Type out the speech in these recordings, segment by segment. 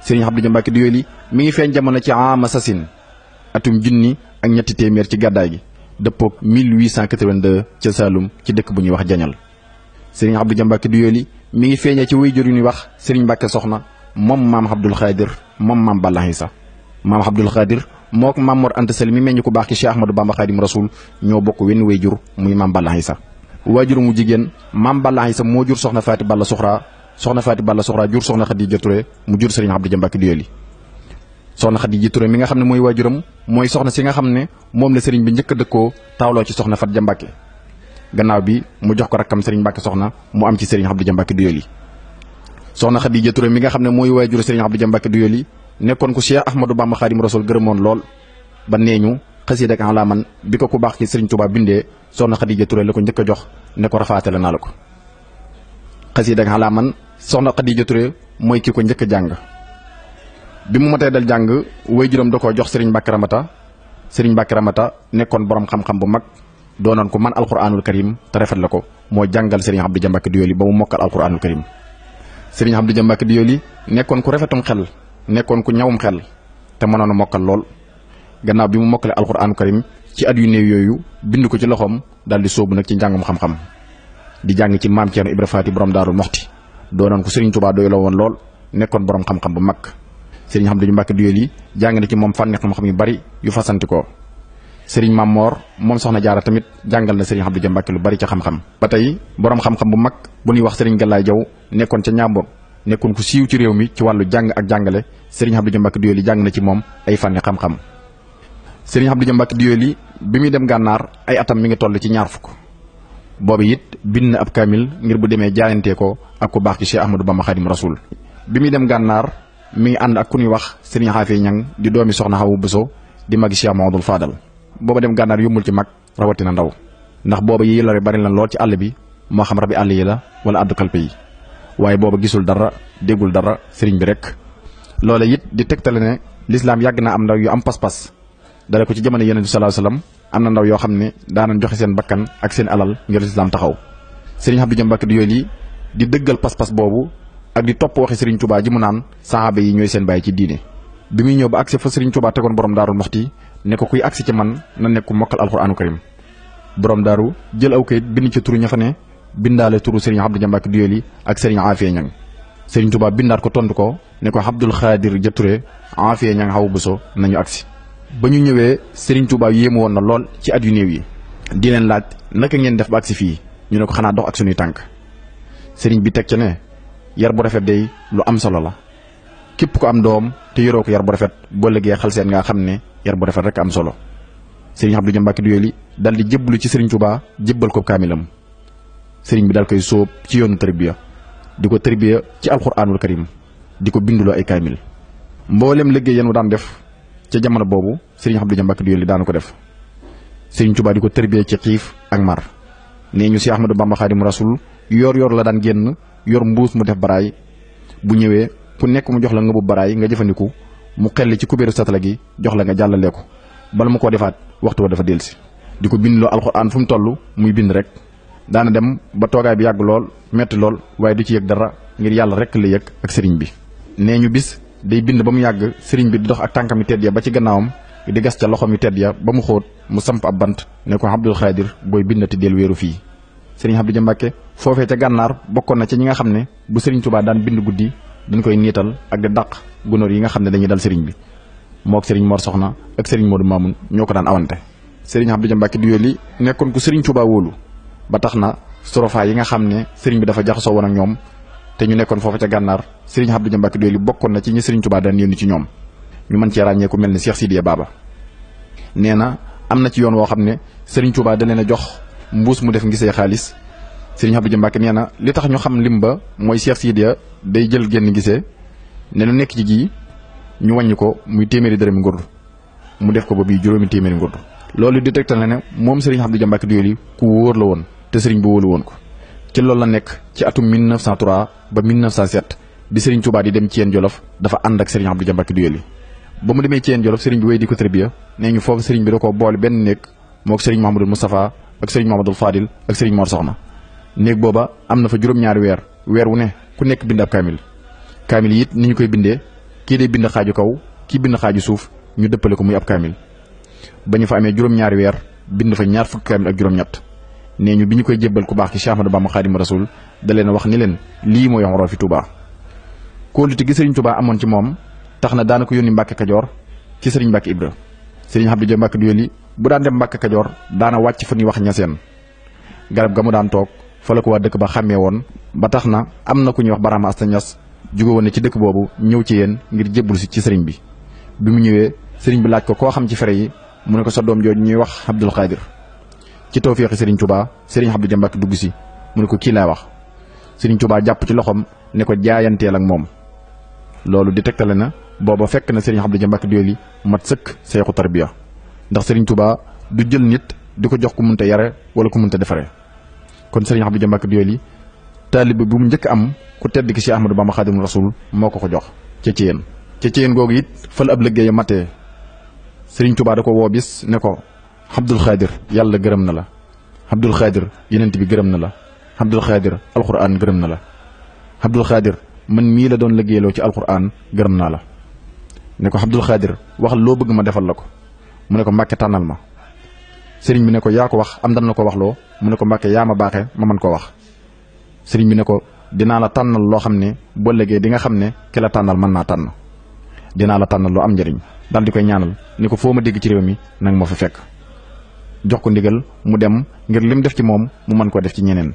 Sëriñ Abdou Dia Mbacke Doyoly mi ngi feeñ jamono ci ama sasin atum junni ak ñetti téeméer ci gàddaay gi dëppook 1882 ca Saloum ci dëkk bu ñuy wax Jañal. Sëriñ Abdou Dia Mbacke Doyoly mi ngi feeñee ci waajur yu ñuy wax Sëriñ Mbacke Soxna moom maam Abdul Xaadir moom maam Balla Isa. maam Abdul Xaadir mook maam Mor Anta Sali mi meññ ku baax ci Cheikh Ahmadou Bamba Xaadim Rasul ñoo bokk wenn waajur muy maam Balla Isa. waajur mu jigéen maam Balla Isa moo jur soxna Faati Balla Suxra soxna Faati Balla Suxra jur soxna Xadija Touré mu jur Sëriñ Abdou Dia Mbacke Doyoly. soxna Xadija Touré mi nga xam ne mooy waajuram mooy soxna si nga xam ne moom la sëriñ bi njëkk a dëkkoo taawloo ci soxna Faat Ja Mbacke gannaaw bi mu jox ko rakkam Sëriñ Mbacke Soxna mu am ci Sëriñ Abdou Dia Mbacke Doyoly. soxna Xadija Touré mi nga xam ne mooy waajur Sëriñ Abdou Dia Mbacke Doyoly nekkoon ku Cheikh Ahmadou Bamba Xaadim Rasul gërëmoon lool ba nee ñu xasiida ak alaaman bi ko ku baax ci Sëriñ Tuubaa bindee soxna Xadija Touré la ko njëkk a jox ne ko rafaatale naa la ko. xasiida ak alaaman soxna Xadija Touré mooy ki ko njëkk a jàng bi mu matee dal jàng waajuram da koo jox Sëriñ Mbacke Ramata. Sëriñ Mbacke Ramata nekkoon borom xam-xam bu mag doonoon ko man alquranul karim te rafet la ko moo jàngal Sëriñ Abdou Dia Mbacke Doyoly ba mu mokkal alquranul karim. Sëriñ Abdou Dia Mbacke Doyoly nekkoon ku rafetum xel nekkoon ku ñawum xel te mënoon a mokkal lool gannaaw bi mu mokkale alquranul karim ci at yu néew yooyu bind ko ci loxoom daal di sóobu nag ci njàngum xam-xam di jàng ci maam Thierno Ibra Faati borom Daaru Moxti doonoon ko Sëriñ Tuubaa doyloo woon lool nekkoon borom xam-xam bu mag. Sëriñ Abdou Dia Mbacke Doyoly jàng na ci moom fànni xam-xam yu bari yu fasanti ko. Sëriñ Maam Moor moom soxna Jaara tamit jàngal na Sëriñ Abdou Dia Mbacke lu bari ca xam-xam. ba tey borom xam-xam bu mag bu ñuy wax Sëriñ Galaay Jaw nekkoon ca Ñaambor nekkoon ku siiw ci réew mi ci wàllu jàng ak jàngale Sëriñ Abdou Dia Mbacke Doyoly jàng na ci moom ay fànni xam-xam. Sëriñ Abdou Dia Mbacke Doyoly bi muy dem gànnaar ay atam mi ngi toll ci 20 fukk boobu it bind na ab kaamil ngir bu demee jaayantee ko ak ku baax ci Cheikh Ahmadou Bamba Xaadim Rasul. bi muy dem gànnaar mi ngi ànd ak ku ñuy wax Sëriñ Xaafi Ñang di doomi soxna Xawu Buso di magi Cheikh Mamadou Fadal. booba dem gànnaar yombul ci mag rawatina ndaw ndax booba yi lore bari na lool ci àll bi moo xam rabi àll yi la wala addu kalpe yi waaye booba gisul dara déggul dara sëriñ bi rek. loola it di tegtale ne lislaam yàgg naa am ndaw yu am pas-pas dale ko ci jamono Yonent bi sallallahu alayhi wasallam am na ndaw yoo xam ne daanañ joxe seen bakkan ak seen alal ngir lislaam taxaw. Sëriñ Abdou Dia Mbacke Doyoly di dëggal pas-pas boobu ak di topp waxi Sëriñ Tuubaa ji mu naan saxaaba yi ñooy seen bàyyi ci diine. bi muy ñëw ba agsi fa Sëriñ Tuubaa tegoon borom Daaru Moxti ne ko kuy agsi ci man na nekk ku mokkal alxuraanu karim. borom daaru jël aw kayit bind ci turu ña fa ne bindaale turu Sëriñ Abdou Dia Mbacke Doyoly ak Sëriñ Aafiya Ñang. Sëriñ Tuubaa bindaat ko tontu ko ne ko Abdul Xaadir Ja Ture Aafiya Ñang Xawu Buso nañu agsi. ba ñu ñëwee Sëriñ Tuubaa yéemu woon na lool ci at yu néew yi di leen laaj naka ngeen def ba agsi fii ñu ne ko xanaa dox ak suñuy tànk. sëriñ bi teg ca ne yar bu rafet day lu am solo la képp ko am doom te yoroo ko yar bu rafet boo liggéey xal seen nga xam ne yar bu rafet rek am solo. Sëriñ Abdou Dia Mbacke Doyoly dal di jébbalu ci Sëriñ Tuubaa jébbal ko kaamilam. sëriñ bi dal koy sóob ci yoonu tarbiya di ko tarbiya ci alxuraanul karim di ko binduloo ay kaamil. mboolem liggéey yan wu daan def ca jamono boobu Sëriñ Abdou Dia Mbacke Doyoly daana ko def. Sëriñ Tuubaa di ko tarbiya ci xiif ak mar nee ñu si Ahmadou Bamba Xaadim Rasul yor la daan génn yor mbuus mu def baraay bu ñëwee ku nekk mu jox la nga bu baraay nga jëfandiku mu xelli ci kubéeru satala gi jox la nga jàllale ko bala mu koo defaat waxtu wa dafa dellusi. di ko bindloo alxuraan fu mu toll muy bind rek daana dem ba toogaay bi yàgg lool metti lool waaye du ci yëg dara ngir yàlla rek la yëg ak sëriñ bi. nee ñu bis day bind ba mu yàgg sëriñ bi di dox ak tànkam yu tedd ya ba ci gannaawam di gas ca loxoom yu tedd ya ba mu xóot mu samp ab bant ne ko Abdul Xaadir booy bindati del wéeru fii. Sëriñ Abdou Dia Mbacke foofee ca gànnaar bokkoon na ci ñi nga xam ne bu Sëriñ Tuubaa daan bind guddi dañ koy niital ak di dàq gunóor yi nga xam ne dañuy dal sëriñ bi mook Sëriñ Mor Soxna ak Sëriñ Modou Mamoun ñoo ko daan awante. Sëriñ Abdou Dia Mbacke Doyoly nekkoon ku Sëriñ Tuubaa wóolu ba tax na sorofa yi nga xam ne sëriñ bi dafa jaxasoo woon ak ñoom te ñu nekkoon foofu ca gànnaar Sëriñ Abdou Dia Mbacke Doyoly bokkoon na ci ñi Sëriñ Tuubaa daan yónni ci ñoom ñu mën cee ràññee ku mel ne Cheikh Sidiya Baba. nee na am na ci yoon woo xam ne Sëriñ Tuubaa da leen a jox mbuus mu def ngisee xaalis. Sëriñ Abdou Dia Mbacke nee na li tax ñu xam lim ba mooy Cheikh Sidiya day jël génn gisee ne lu nekk ci gi ñu wàññi ko muy téeméeri dërëmi ngurdu mu def ko ba bii juróomi téeméeri ngurdu loolu di tegtal ne moom Serigne Abdou Dia Mbacké Doyoly ku wóor la woon te Serigne bi wóolu woon ko. ci loolu la nekk ci atum 1903 ba 1907 bi Serigne Touba di dem Thiène Jolof dafa ànd ak Serigne Abdou Dia Mbacké Doyoly. ba mu demee Thiène Jolof Serigne bi wéy di ko tërbiya nee ñu foofu Serigne bi da koo boole benn néeg mook Serigne Mouhamadou Moustapha ak Serigne Mouhamadou Fadil ak Serigne Mor Soxna. néeg booba am na fa juróom-ñaari weer wu ne ku nekk bind ab kaamil yi it ni ñu koy bindee kii day bind xaaju kaw kii bind xaaju suuf ñu dëppale ko muy ab kaamil. ba ñu fa amee juróom-ñaari weer bind fa ñaar fukki kaamil ak juróom-ñett nee ñu bi ñu koy jébbal ku baax ki Cheikh Ahmadou Bamba Khadimu Rasul da leen wax ni leen lii mooy xoroo fi Touba. kóolute gi Serigne Touba amoon ci moom tax na daana ko yónni Mbàkke Kajoor ci Serigne Mbàkke Ibra. Serigne Abdou Dia Mbacké Doyoly bu daan dem Mbàkke Kajoor daana wàcc fa ñuy wax ñaseen garab ga mu daan toog fa la ko waa dëkk ba xàmmee woon ba tax na am na ku ñuy wax Barama Asta Ñas jóge woon ne ci dëkk boobu ñëw ci yéen ngir jébbul si ci sëriñ bi. bi mu ñëwee sëriñ bi laaj ko koo xam ci fere yi mu ne ko sa doom jooju ñuy wax Abdul Xaadir. ci tawfeexi Serigne Touba Serigne Abdou Dia Mbacké dugg si mu ne ko kii laay wax Serigne Touba jàpp ci loxoom ne ko jaayanteel ak moom. loolu di tegtale na booba fekk na Serigne Abdou Dia Mbacké Doyoly mat sëkk seexu tarbiya ndax Serigne Touba du jël nit di ko jox ku munta yare wala ku munta defare. kon Serigne Abdou Dia Mbacké Doyoly taalibe bu mu njëkk am ku tedd ki Cheikh Ahmadou Bamba Khadimu Rasul moo ko jox ca Thiène googu it fal ab liggéey matee Serigne Touba da ko woo bis ne ko Abdul Xaadir yàlla gërëm na la Abdul Xaadir yenent bi gërëm na la Abdul Xaadir alxuraan gërëm na la Abdul Xaadir man mii la doon liggéeyloo ci alxuraan gërëm naa la. ne ko Abdul Xaadir waxal loo bëgg ma defal la ko mu ne ko Mbàkke tànnal ma. sëriñ bi ne ko yaa ko wax am dan na ko wax loo mu ne ko Mbàkke yaa ma baaxee ma mën koo wax. sëriñ bi ne ko dinaa la tànnal loo xam ne boo léegi di nga xam ne ki la tànnal mën naa tànn dinaa la tànnal loo am njëriñ daal di koy ñaanal ni ko foo ma dégg ci réew mi nag ma fa fekk. jox ko ndigal mu dem ngir lim def ci moom mu mën koo def ci ñeneen.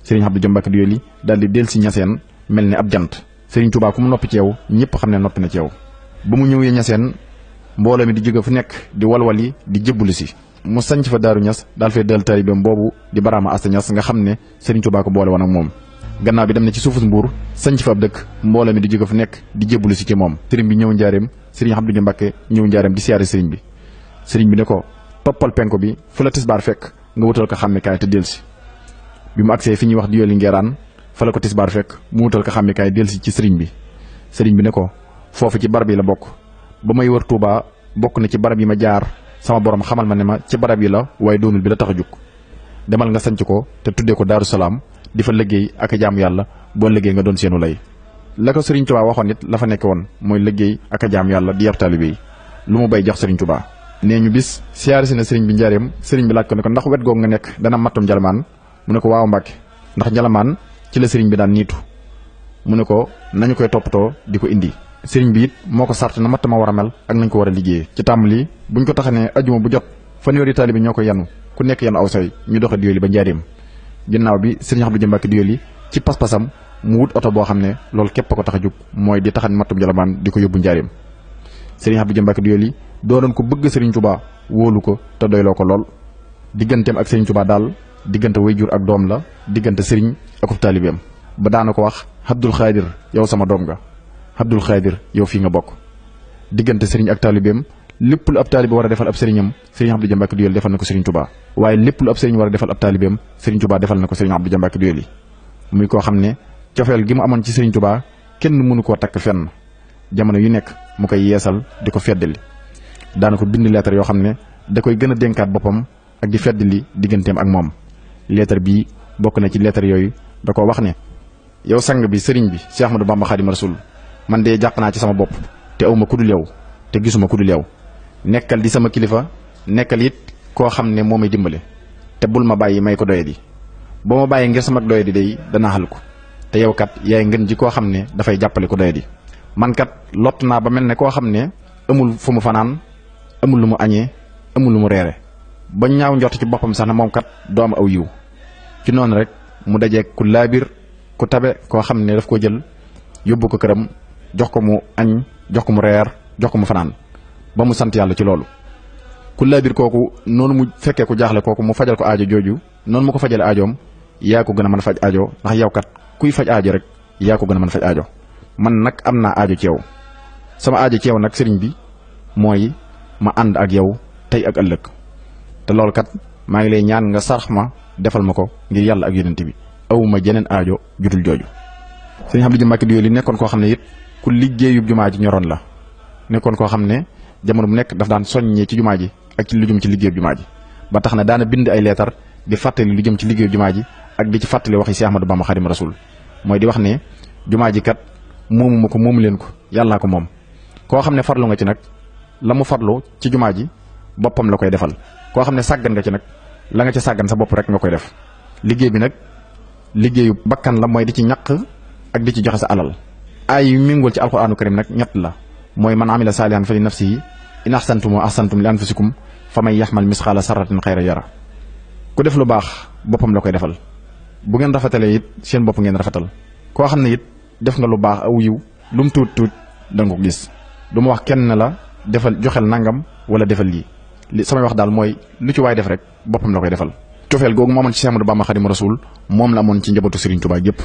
Serigne Abdou Dia Mbacké Doyoly daal di del si ñaseen mel ni ab jant. Serigne Touba ku mu noppi ci yow ñëpp xam ne noppi na ci yow. ba mu ñëwee ñaseen mbooloo mi di jóge fu nekk di walwali di jébbalu si. mu sanc fa Daaru Ñas daal fay dal taalibeem boobu di Barama Asta Ñas nga xam ne Serigne Touba ko boole woon ak moom. gannaaw bi dem na ci suufus Mbuur sanc fa ab dëkk mbooloo mi di jóge fu nekk di jébbalu si ci moom. Serigne bi ñëw njaareem Serigne Abdou Dia Mbacké ñëw njaareem di siyaare Serigne bi. Serigne bi ne ko toppal penko bi fu la tisbaar fekk nga wutal ko xàmmikaay te delsi. bi mu agsee fi ñuy wax Doyoly Ngeeraan fa la ko tisbaar fekk mu wutal ko xàmmikaay delsi ci sëriñ bi. sëriñ bi ne ko foofu ci barab yi la bokk ba may wër Touba bokk na ci barab yi ma jaar sama borom xamal ma ne ma ci barab yi la waaye doonul bi la tax a jug demal nga sanc ko te tuddee ko Daaru Salaam di fa liggéey ak a jaamu yàlla boo liggéey nga doon seenu lay. la ko sëriñ Touba waxoon nit la fa nekk woon mooy liggéey ak a jaamu yàlla di yar taalibe yi lu mu bay jox sëriñ Touba. nee ñu bis siyaare si na sëriñ bi njaareem sëriñ bi laaj ko ne ko ndax wet googu nga nekk dana mattum njalamaan mu ne ko waaw Mbàkke ndax njalamaan ci la sëriñ bi daan niitu mu ne ko nañu koy toppatoo di ko indi. sëriñ bi it moo ko sart na matt ma war a mel ak nañ ko war a liggéeyee. ci tàmbali buñ ko taxanee ajuma bu jot fanweeri taalibe ñoo ko yanu ku nekk yanu aw say ñu doxe Doyoly ba njaareem. ginnaaw bi sëriñ Abdou Dia Mbacké Doyoly ci pas-pasam mu wut oto boo xam ne loolu képp a ko tax a jóg mooy di taxan mattum njalamaan di ko yóbbu njaareem. sëriñ Abdou Dia Mbacké Doyoly doonoon ko bëgg Serigne Touba wóolu ko te doyloo ko lool digganteem ak Serigne Touba daal diggante wayjur ak doom la diggante Serigne ak taalibeem ba daana ko wax Abdul Xaadir yow sama doom nga Abdul Xaadir yow fii nga bokk. diggante Serigne ak taalibeem lépp lu ab taalibe war a defal ab sëriñam Serigne Abdou Dia Mbacké Doyoly defal na ko Serigne Touba waaye lépp lu ab sëriñ war a defal ab taalibeem Serigne Touba defal na ko Serigne Abdou Dia Mbacké Doyoly muy koo xam ne cofeel gi mu amoon ci Serigne Touba kenn mënu koo takk fenn jamono yu nekk mu koy yeesal di ko feddali. daana ko bind lettre yoo xam ne da koy gën a dénkaat boppam ak di feddali digganteem ak moom. lettre bii bokk na ci lettre yooyu da ko wax ne yow sang bi sëriñ bi Cheikh Ahmadou Bamba Khadimu Rasul man de jàq naa ci sama bopp te awma kudul yow te gisuma kudul yow nekkal di sama kilifa nekkal it koo xam ne moo may dimbale te bul ma bàyyi may ko doyadi boo ma bàyyi ngir sama doyadi day danaa xal ko te yow kat yaay ngën ji koo xam ne dafay jàppale ko doyadi man kat lott naa ba mel ne koo xam ne amul fu mu fanaan amul lu mu añee amul lu mu reere ba ñaaw njort ci boppam sax na moom kat doo am aw yiw ci noonu rek mu dajeeg ku laabir ku tabe koo xam ne daf ko jël yóbbu ko këram jox ko mu añ jox ko mu reer jox ko mu fanaan ba mu sant yàlla ci loolu. ku laabir kooku noonu mu fekkee ku jaaxle kooku mu fajal ko aajo jooju noonu mu ko fajale aajoom yaa ko gën a mën a faj aajo ndax yow kat kuy faj aajo rek yaa ko gën a mën a faj aajo man nag am naa aajo ci yow sama aajo ci yow nag sëriñ bi mooy ma ànd ak yow tey ak ëllëg te loolu kat maa ngi lay ñaan nga sarx ma defal ma ko ngir yàlla ak yonent bi awuma jeneen aajo judul jooju. sëriñ Abdou Dia Mbacke Doyoly nekkoon koo xam ne it ku liggéeyub jumaa ji ñoroon la nekkoon koo xam ne jamono bu nekk daf daan soññee ci jumaa ji ak ci lu jëm ci liggéeyub jumaa ji ba tax na daana bind ay leetar di fàttali lu jëm ci liggéeyub jumaa ji ak di ci fàttali waxi Cheikh Ahmadou Bamba Xaadimu Rasuul mooy di wax ne jumaa ji kat moomu ma ko moomu leen ko yàllaa ko moom koo xam ne farlu nga ci nag la mu farlu ci jumaa ji boppam la koy defal koo xam ne sàggan nga ci nag la nga ci sàggan sa bopp rek nga koy def liggéey bi nag liggéeyu bakkan la mooy di ci ñaq ak di ci joxe sa alal ay yu méngool ci alquraanu karim nag ñett la mooy man amila saalihan fa li nafsihi in ahsantum ahsantum li anfusikum fa man yaxmal misqaala sarratin xayra yara ku def lu baax boppam la koy defal bu ngeen rafetalee it seen bopp ngeen rafetal koo xam ne it def nga lu baax aw yiw lu mu tuut tuut da nga ko gis du ma wax kenn la defal joxel nangam wala defal lii li samay wax daal mooy lu ci waay def rek boppam la koy defal. cofeel googu mu amoon ci Cheikh Ahmadou Bamba Xaadimu Rasuul moom la amoon ci njabootu Serigne Touba gépp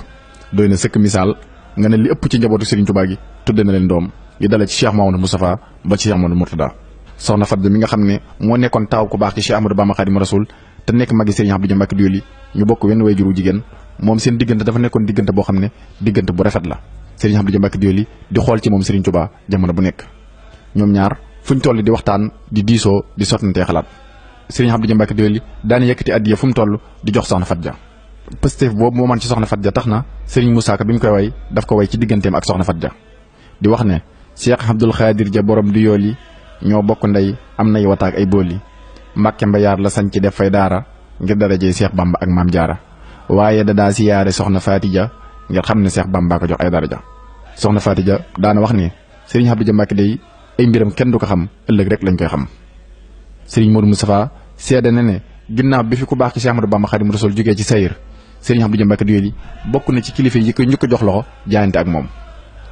doy na sëkk misaal nga ne li ëpp ci njabootu Serigne Touba gi tudde na leen doom yi dale ci Cheikh Mahamadou Moustapha ba ci Cheikh Mahamadou Mourtada soxna Fatou mi nga xam ne moo nekkoon taaw ku baax ci Cheikh Ahmadou Bamba Xaadimu Rasuul te nekk magi Serigne Abdou Dia Mbacke Doyoly ñu bokk wenn way juru jigéen moom seen diggante dafa nekkoon diggante boo xam ne diggante bu rafet la Serigne Abdou Dia Mbacke Doyoly di xool ci moom Serigne Touba jamono bu nekk ñoom ñaar fuñ toll di waxtaan di diisoo di sottantee xalaat Serigne Abdou Dia Mbacke Doyoly daana yëkkati addiya fu mu toll di jox soxna Fatou Dia Pastef boobu moo man ci soxna Fatou Dia tax na Serigne Moussa Ka bi mu koy way daf ko way ci digganteem ak soxna Fatou Dia di wax ne Cheikh Abdoul Khadir Dia borom Doyoly ñoo bokk ndey am nay wataak ay booli Mbàkke Mbayaar la sañ ci def fay daara ngir darajee Cheikh Bamba ak Maam Jaara waaye da daa siyaare soxna Fatou Dia ngir xam ne Cheikh Bamba ko jox ay daraja soxna Fatou Dia daana wax ne Serigne Abdou Dia Mbacke day ay mbiram kenn du ko xam ëllëg rek lañ koy xam Serigne Modou Moustapha seede na ne ginnaaw bi fi ku baax ci Cheikh Ahmadou Bamba Xaadimu Rasuul jógee ci sayir Serigne Abdou Dia Mbacke Doyoly bokk na ci kilifa yi ko ñu ko jox loxo jaayante ak moom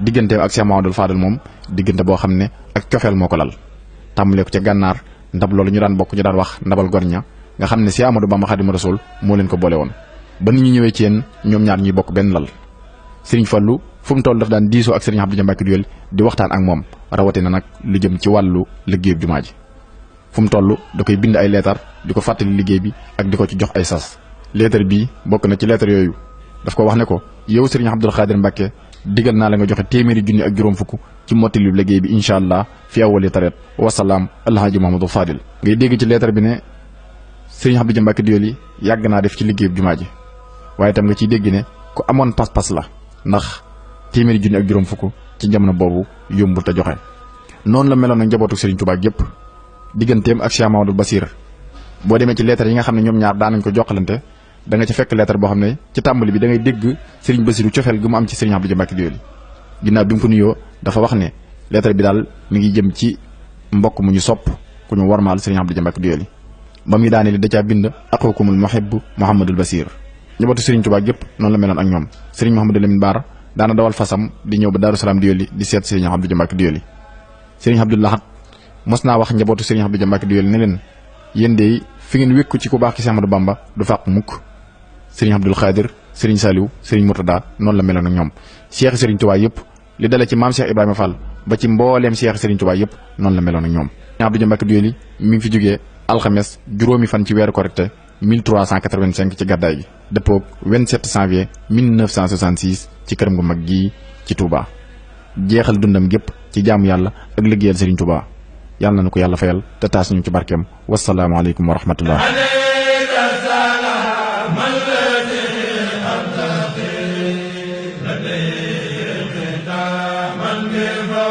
diggante ak Cheikh Mahamadou Fadal moom diggante boo xam ne ak cofeel moo ko lal tàmbalee ko ca gànnaar ndab loolu ñu daan bokk ñu daan wax ndabal gor ña nga xam ne Cheikh Ahmadou Bamba Xaadimu Rasuul moo leen ko boole woon ba nit ñu ñëwee ci yéen ñoom ñaar ñuy bokk benn lal Serigne Fallou fu mu toll daf daan diisoo ak Serigne Abdou Dia Mbacke Doyoly di waxtaan ak moom rawatina nag lu jëm ci wàllu liggéeyub jumaa ji fu mu toll da koy bind ay leetar di ko fàttali liggéey bi ak di ko ci jox ay sas leetar bii bokk na ci leetar yooyu daf ko wax ne ko yow Serigne Abdoul Khadir Mbacke digal naa la nga joxe téeméeri junni ak juróom fukk ci mottali liggéey bi incha allah fi awali taret wasalaam alhaji Mahamadou Fadil ngay dégg ci leetar bi ne Serigne Abdou Dia Mbacke Doyoly yàgg naa def ci liggéeyub jumaa ji waaye tam nga ciy dégg ne ku amoon pas-pas la ndax téeméeri junni ak juróom fukk ci jamono boobu yombul te joxe noonu la meloon nag njabootu Serigne Touba gépp digganteem ak Cheikh Mahamadou Bassir boo demee ci leetar yi nga xam ne ñoom ñaar daanañ ko jokkalante da nga ci fekk leetar boo xam ne ci tàmbali bi da ngay dégg Serigne Bassirou cofeel gi mu am ci Serigne Abdou Dia Mbacke Doyoly ginnaaw bi mu ko nuyoo dafa wax ne leetar bi daal mi ngi jëm ci mbokk mu ñu sopp ku ñu warmaal Serigne Abdou Dia Mbacke Doyoly ba muy daane li da caa bind axukumul muhibbu Mouhamadul Bassir njabootu Serigne Touba gépp noonu la meloon ak ñoom Serigne Mouhamadou Lamine Bara daana dawal fasam di ñëw ba Daaru Salaam Doyoly di seet Serigne Abdou Dia Mbacke Doyoly Serigne Abdou Lahad mos naa wax njabootu Serigne Abdou Dia Mbacke Doyoly ne leen yéen de fi ngeen wékku ci ku baax ki Cheikh Ahmadou Bamba du fàq mukk Serigne Abdoul Khadir Serigne Saliou Serigne Mourtada noonu la meloon ak ñoom Cheikh Serigne Touba yëpp li dale ci maam Cheikh Ibrahima Fall ba ci mbooleem Cheikh Serigne Touba yëpp noonu la meloon ak ñoom Serigne Abdou Dia Mbacke Doyoly mi ngi fi jógee alxames juróomi fan ci weeru korite 1385 ci gàddaay gi dëppoog 27 janvier 1966 ci këram gu mag gii ci Touba jeexal dundam gépp ci jaamu yàlla ak liggéeyal Serigne Touba yàlla na ko yàlla fayal te taas ñu ci barkeem wasalaamaaleykum wa rahmatullah من